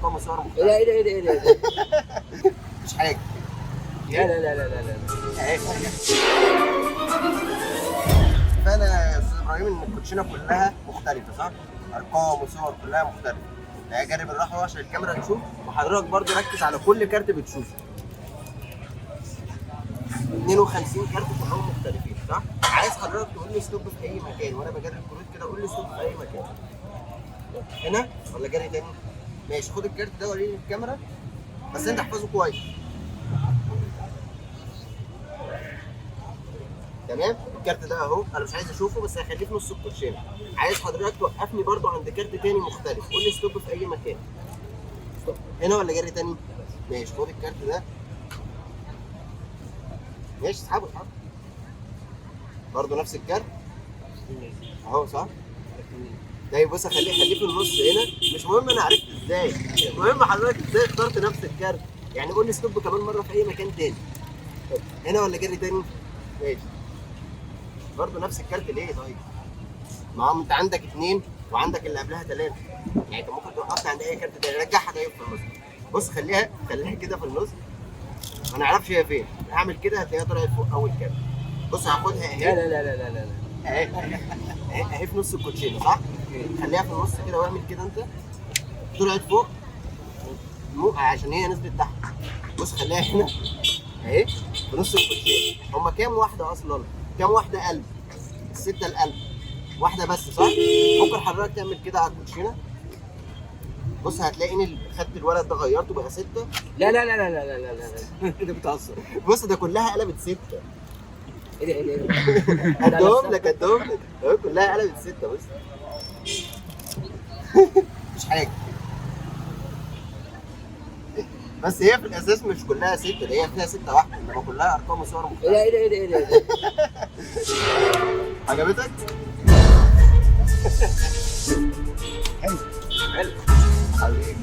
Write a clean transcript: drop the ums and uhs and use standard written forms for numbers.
ارقام وصور ايه مختلفة. ده ايه ده ايه ده ايه ده؟ مش حاجة. لا لا لا لا لا لا. اهي. فانا يا استاذ ابراهيم ان الكوتشينه كلها مختلفة صح؟ ارقام وصور كلها مختلفة. جرب الراحة عشان الكاميرا تشوف، وحضرتك برضو ركز على كل كارت بتشوفه. 52 كارت كلهم مختلفين صح؟ عايز حضرتك تقول لي stop في اي مكان وانا بجرب كروت كده، قول لي stop في اي مكان. هنا ولا جري تاني؟ ماشي، خد الكارت ده وريني الكاميرا، بس انت احفظه كويس. تمام؟ الكارت ده اهو، انا مش عايز اشوفه بس هخليه في نص الكوتشينه. عايز حضرتك توقفني برضو عند كارت تاني مختلف، قول لي stop في اي مكان. stop هنا ولا جري تاني؟ ماشي، خد الكارت ده. ماشي، اسحبه اسحبه. برضو نفس الكارت اهو صح؟ طيب بص، خليه في النص هنا، مش مهم انا عرفت ازاي، المهم حضرتك ازاي اخترت نفس الكارت. يعني قول لي stop كمان مرة في اي مكان تاني. هنا ولا جري تاني؟ ماشي، برضه نفس الكارت ليه طيب؟ ما هو انت عندك اثنين وعندك اللي قبلها ثلاثة، يعني انت ممكن توقفني عند اي كارت تاني. رجعها طيب في النص. بص خليها كده في النص، ما نعرفش هي فين. هعمل كده هتلاقيها طلعت فوق اول كارت. بص هاخدها اهي. لا لا لا لا لا لا. اهي اهي اهي في نص الكوتشينه صح؟ خليها في النص كده واعمل كده انت. طلعت فوق مو عشان هي نزلت تحت. بص خليها هنا اهي في نص الكوتشينه. هما كام واحدة اصلا؟ كام واحدة قلب؟ الستة القلب واحدة بس صح؟ ممكن حضرتك تعمل كده على الكوتشينه. بص هتلاقي ان خدت الولد ده غيرته بقى 6. لا لا لا لا لا لا لا لا. انت بتهزر. بص ده كلها قلبت 6. ايه ده ايه ده ايه ده؟ ادهم لك ادهم لك اهو كلها قلبت 6. بص مش حاجة، بس هي في الاساس مش كلها 6، ده هي فيها 6 واحدة، انما كلها ارقام وصور مختلفة. ايه ده ايه ده ايه ده ايه ده؟ عجبتك؟ حلو حلو حبيبي.